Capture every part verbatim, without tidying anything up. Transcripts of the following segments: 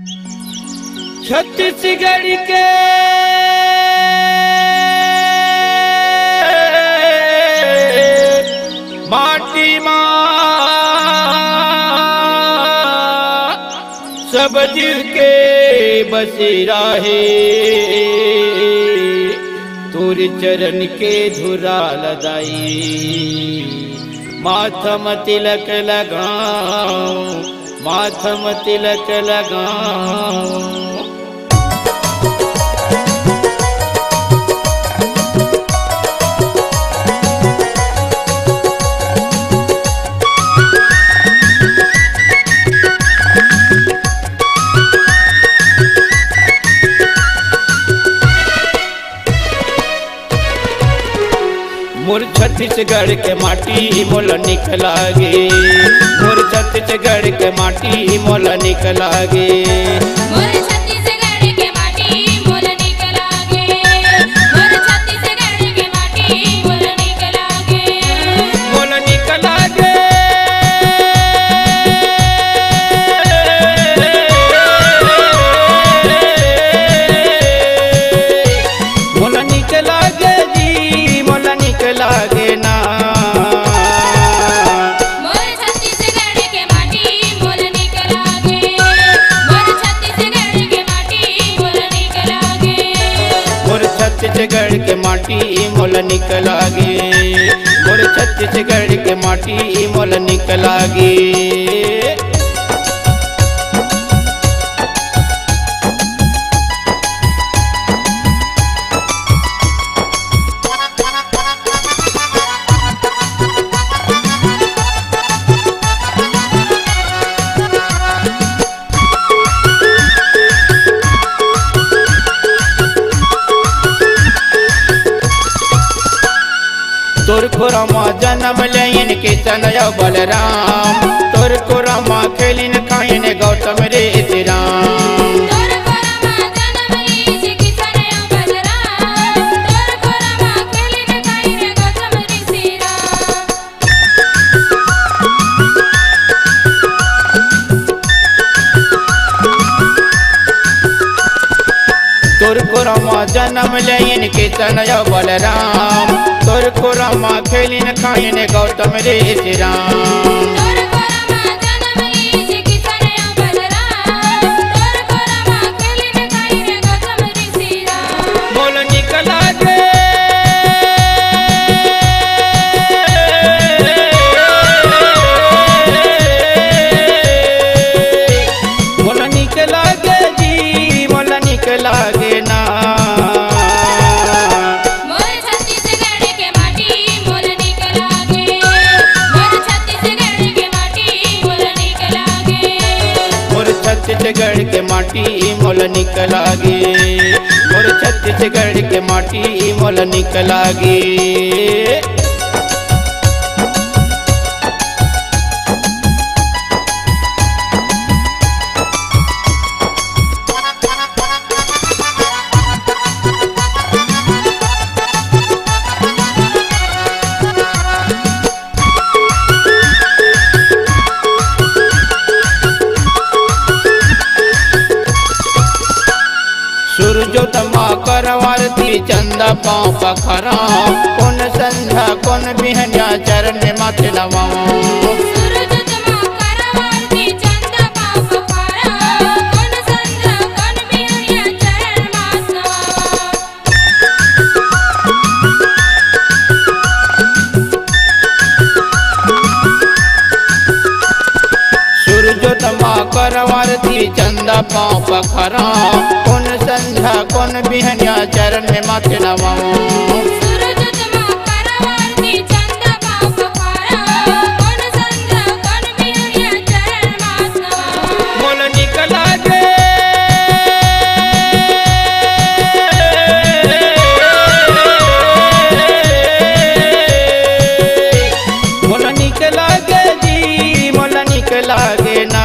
छत्तीसगढ़ के माटी मा सब जीव के बसेरा हे। तोर चरण के धुरा ल दाई, माथ म तिलक लगाओ, माथ म तिलक लगाओ। मोर छत्तीसगढ़ के माटी मोला निक लागे, मोर छत्तीसगढ़ के माटी मोला निक लागे। मोर छत्तीसगढ़ के माटी मोला निक लागे, मोर छत्तीसगढ़ के माटी मोला निक लागे। मोला निक लागे। मोला निक लागे जी, मोला निक लागे ना। मोर छत्तीसगढ़ के माटी मोला निक लागे, मोर छत्तीसगढ़ के माटी मोला निक लागे। मोर छत्तीसगढ़ के माटी मोला निक लागे, मोर छत्तीसगढ़ के माटी मोला निक लागे। तोर कोरा म जनम लेन किशन अउ बलराम, तोर कोरा म खेलिन खाइन गौतम ऋषि राम। तोर कोरा म जनम लेन किशन अउ बलराम, तोर कोरा म खेलिन खाइन गौतम ऋषि राम। तोर कोरा म जनम लेन किशन अउ बलराम, तोर कोरा म खेलिन खाइन गौतम ऋषि राम। तोर कोरा म जनम लेन किशन अउ बलराम, तोर कोरा म खेलिन खाइन गौतम ऋषि राम। मोला निक लागे। मोला निक लागे जी, मोला निक लागे ना। मोर छत्तीसगढ़ के माटी मोला निक लागे, मोर छत्तीसगढ़ के माटी मोला निक लागे। मोर छत्तीसगढ़ के माटी मोला निक लागे, मोर छत्तीसगढ़ के माटी मोला निक लागे। सूरज तमा करवारती चंदा पाँव पखरा, कोन संझा कोन बिहनिया चरण में माथे नवाओ। सूरज तमा करवारती चंदा पाँव पखरा, कोन संझा कोन बिहनिया चरण माथ नवाओ। सूरज तमा करवारती चंदा पाँव पखरा, कोन संझा कोन बिहनिया चरण में माथे नवाओ। सूरज तमा करवारती चंदा पाँव पखरा, कोन संझा कोन बिहनिया चरण माथ नवाओ। मोला निक लागे। मोला निक लागे जी, मोला निक लागे ना।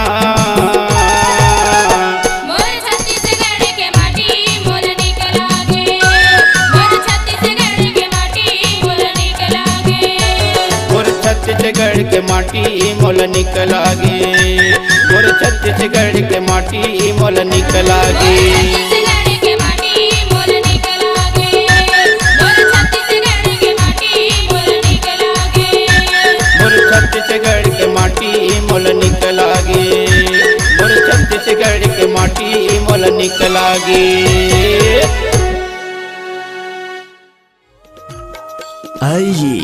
मोर छत्तीसगढ़ के माटी मोला निक लागे, मोर छत्तीसगढ़ के माटी मोला निक लागे। मोर छत्तीसगढ़ के माटी मोला निक लागे, मोर छत्तीसगढ़ के माटी माटी मोला निक लागे। छत्तीसगढ़ के माटी मोला निक लागे। मोर छत्तीसगढ़ के माटी मोला निक लागे। मोर छत्तीसगढ़ के माटी मोला निक लागे। मोर छत्तीसगढ़ के माटी मोला निक लागे। आइए,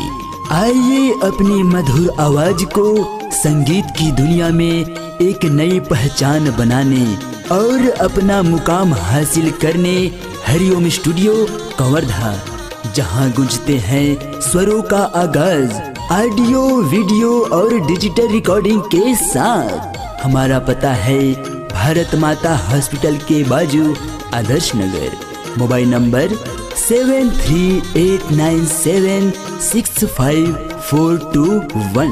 आइए अपनी मधुर आवाज को संगीत की दुनिया में एक नई पहचान बनाने और अपना मुकाम हासिल करने हरिओम स्टूडियो कवर्धा, जहां गूंजते हैं स्वरों का आगाज। ऑडियो, वीडियो और डिजिटल रिकॉर्डिंग के साथ। हमारा पता है भारत माता हॉस्पिटल के बाजू, Adarsh Nagar. Mobile number seven three eight nine seven six five four two वन।